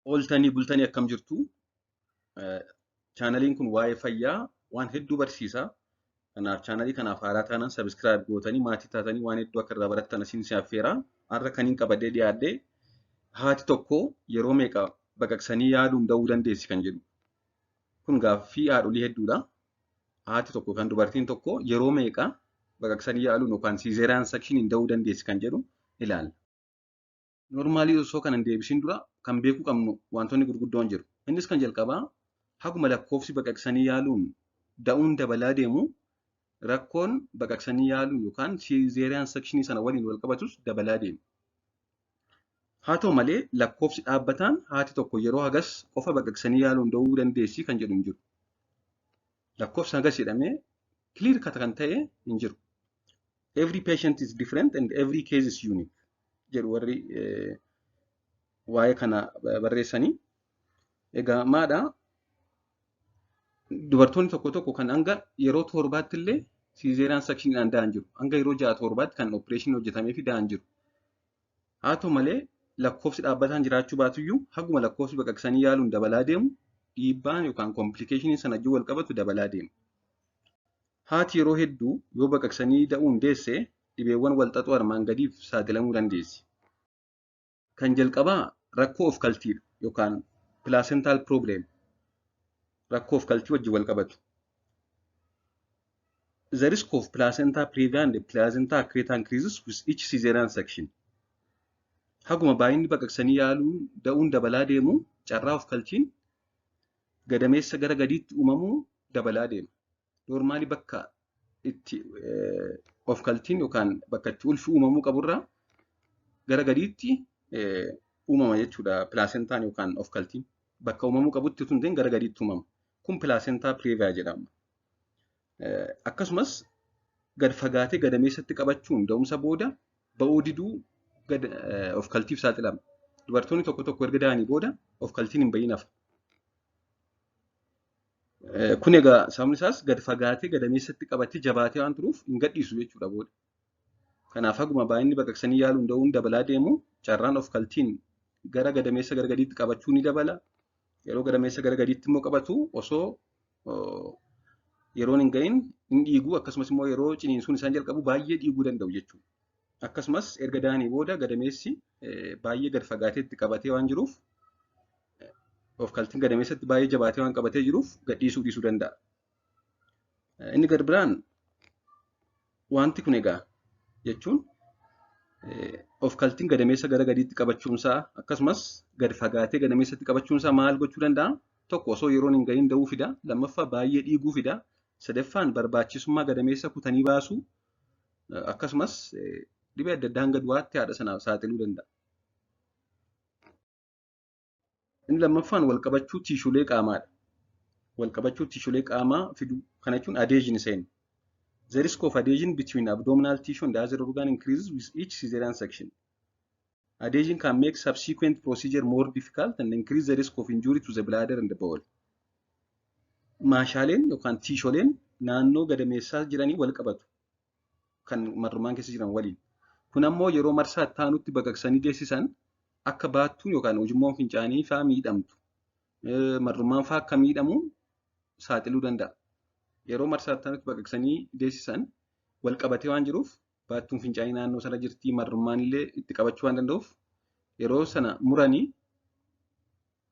Ooltanii bultanii akkam jirtu? Chaanaliin kun waa'ee fayyaa waan hedduu barsiisa. Kanaaf chaanalii kanaaf haaraa taanaan subscribe gootanii maatii taatanii waan hedduu akka irraa barattan isin affeera. Har'a kaniin qabadhee dhiyaadhe haati tokko yeroo meeqa baqaqsanii yaaluun da'uu dandeessi kan jedhu. Kun gaaffii haadholii hedduudha. Haati tokko kan dubartiin tokko yeroo meeqa baqaqsanii yaaluun yookaan cesarean sectioniin da'uu dandeessi kan jedhu ilaalla. Normally osoo kana hin deebisin dura kan beekuu qabnu wantoonni gurguddoon jiru. Innis kan jalqabaa haguma lakkoofsi baqaqsanii yaaluun da'uun dabalaa deemu rakkoon baqaqsanii yaaluun yookaan cesarean sectionii sana waliin wal qabatus dabalaa deema. Haa ta'u malee lakkoofsi dhaabbataan haati tokko yeroo hagas qofa baqaqsanii yaaluun da'uu dandeessi kan jedhu hin jiru. Lakkoofsi hagas jedhamee clear cut kan ta'e hin jiru. Every patient is different and every case is unique jedhu warri waa'ee kana barreessanii. Egaa maadhaa dubartoonni tokko tokko kan hanga yeroo torbaatti illee cesarean sectioniidhaan da'an jiru. Hanga yeroo ja'a torbaatti kan opereeshinii hojjetamee fi da'an jiru. Haa ta'u malee lakkoofsi dhaabbataan jiraachuu baatuyyuu haguma lakkoofsi baqaqsanii yaaluun dabalaa deemu dhiibbaan yookaan complicationii sana wajjin wal qabatu dabalaa deema. Haati yeroo hedduu yoo baqaqsanii da'uun deesse dhibeewwan wal xaxoo armaan gadiif saaxilamuu dandeessi. Kan jalqabaa rakkoo of kaltiidha yookaan placental problem rakkoo of kaltii wajjin wal qabatu. The risk of placenta previa and placenta accreta increases with each cesarean section. Haguma baay'inni baqaqsanii yaaluun da'uun dabalaa deemu carraa of kaltiin gadameessa gara gadiitti uumamuu dabalaa deema. Normally bakka itti of kaltiin yookaan bakka itti ulfi uumamuu qaburraa gara gadiitti uumama jechuudha placentaan yookaan of kaltiin. Bakka uumamuu qabutti utuu hin ta'in gara gadiitti uumama. Kun placenta previa jedhama. Akkasumas gad fagaatee gadameessatti qabachuun da'umsa booda ba'uu diduu gad of kaltiif saaxilama. Dubartoonni tokko tokko erga da'anii booda of kaltiin hin bahin hafa. Kun egaa sababni isaas gad fagaatee gadameessatti qabatee jabaatee waan turuuf hin gadhiisu jechuudha booda. Kanaaf haguma baay'inni baqaqsanii yaaluun da'uun dabalaa deemu carraan of kaltiin gara gadameessa gara gadiitti qabachuu ni dabala. Yeroo gadameessa gara gadiitti immoo qabatu osoo yeroon hin gahin hin dhiigu, akkasumas immoo yeroo ciniinsuun isaan jalqabu baay'ee dhiiguu danda'u jechuudha. Akkasumas erga da'anii booda gadameessi baay'ee gad fagaatee itti qabatee waan jiruuf of kaltiin gadameessatti baay'ee jabaatee waan qabatee jiruuf gadhiisuu dhiisuu danda'a. Inni gad biraan wanti kun egaa jechuun of kaltiin gadameessa gara gadiitti qabachuunsaa akkasumas gad fagaatee gadameessatti qabachuunsaa maal gochuu danda'a? Tokko, osoo yeroon hin gahin da'uu fida. Lammaffaa, baay'ee dhiiguu fida. Sadaffaan, barbaachisummaa gadameessa kutanii baasuu, akkasumas dhibee adda addaa hanga du'aatti haadha sanaaf saaxiluu danda'a. Inni lammaffaan wal qabachuu tiishulee qaamaadha. Wal qabachuu tiishulee qaamaa fiduu kana jechuun adhesion seen. The risk of adhesion between abdominal tissue and other organ increases with each cesarean section. Adhesion can make subsequent procedure more difficult and increase the risk of injury to the bladder and the bowel. Maashaaleen yookaan tiisholeen naannoo gadameessaa jiranii wal qabatu. Kan marrumaan keessa jiran waliin. Kun ammoo yeroo marsaa itti aanutti baqaqsanii deessisan akka baattuun yookaan ujummoon fincaanii fa'aa miidhamtu. Marrumaan fa'aa akka miidhamu saaxiluu danda'a. Yeroo marsaa itti aanutti baqaqsanii deessisan wal qabatee waan jiruuf baattuun fincaanii naannoo sana jirti, marrummaan illee itti qabachuu waan danda'uuf yeroo sana muranii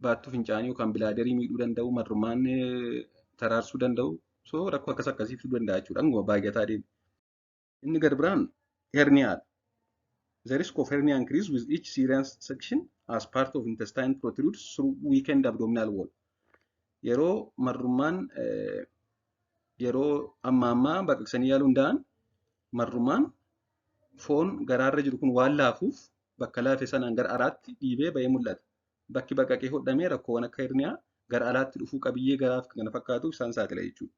baattuu fincaanii yookaan bladderii miidhuu danda'u, marrummaan taraarsuu danda'u. So rakkoo akkas akkasii fiduu danda'a jechuudha. Hanguma baay'ataa deemu. Inni gad biraan herniyaadha. The risk of hernia increase with each cesarean section as part of intestine protrudes through weakened abdominal wall. Yeroo marrummaan yeroo amma ammaa baqaqsanii yaaluun da'an marrummaan foon garaarra jiru kun waan laafuuf bakka laafe sanaan gara alaatti dhiibee bahee mul'ata. Bakki baqaqee hodhamee rakkoowwan akka herniyaa gara alaatti dhufuu qabiyyee garaaf kana fakkaatu isaan saaxila jechuudha.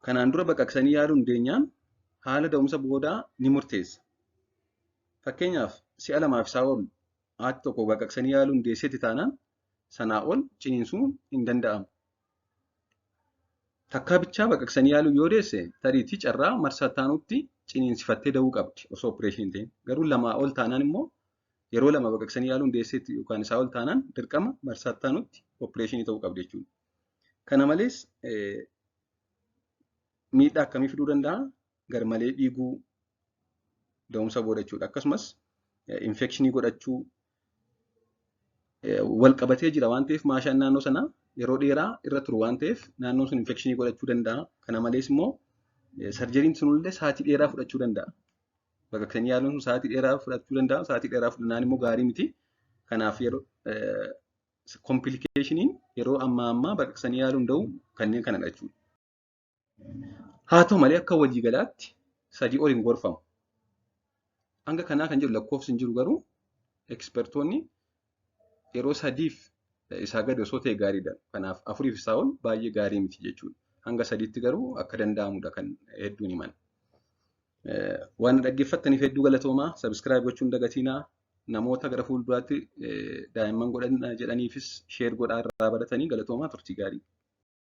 Kanaan dura baqaqsanii yaaluun deenyaan haala da'umsa boodaa ni murteessa. Fakkeenyaaf, si'a lamaaf isaa ol haati tokko baqaqsanii yaaluun deesseetti taanaan sanaa ol ciniinsuun hin danda'amu. Takkaa bichaa baqaqsanii yaaluu yoo deesse tariitii carraa marsaa taanutti ciniinsifattee da'uu qabdi osoo opereeshinii hin ta'in. Garuu lamaa ol taanaan immoo Yeroo lama baqaqsanii yaaluun deesseetti yookaan isaa ol taanaan dirqama marsaa itti aanutti opereeshinii ta'uu qabdi jechuudha. Kana malees miidhaa akkamii fiduu danda'a? Garmalee dhiiguu da'umsa booda jechuudha. Akkasumas infekshinii godhachuu wal qabatee jira waan ta'eef maashaan naannoo sanaa yeroo dheeraa irra turu waan ta'eef naannoon sun infekshinii godhachuu danda'a. Kana malees immoo sarjeriin sunillee sa'aatii dheeraa fudhachuu danda'a. Baqaqsanii yaaluun sun sa'aatii dheeraa fudhachuu danda'a. Sa'aatii dheeraa fudhannaan immoo gaarii miti. Kanaaf yeroo kompiilikeeshiniin yeroo ammaa ammaa baqaqsanii yaaluun da'u kanneen kanadha jechuudha. Haa ta'u malee akka waliigalaatti 3 ol hin gorfamu. Hanga kanaa kan jedhu lakkoofsi hin jiru, garuu ekspertoonni yeroo sadiif isaa gadi osoo ta'e gaariidha. Kanaaf afuriif isaa ol baay'ee gaarii miti jechuudha. Hanga sadiitti garuu akka danda'amudha kan hedduun himan. Waan dhaggeeffattaniif hedduu galatoomaa. Subscribe gochuun dagatinaa. Namoota gara fuulduraatti daa'imman godhan jedhaniifis share godhaa, irraa baratanii. Galatoomaa, turtii gaarii.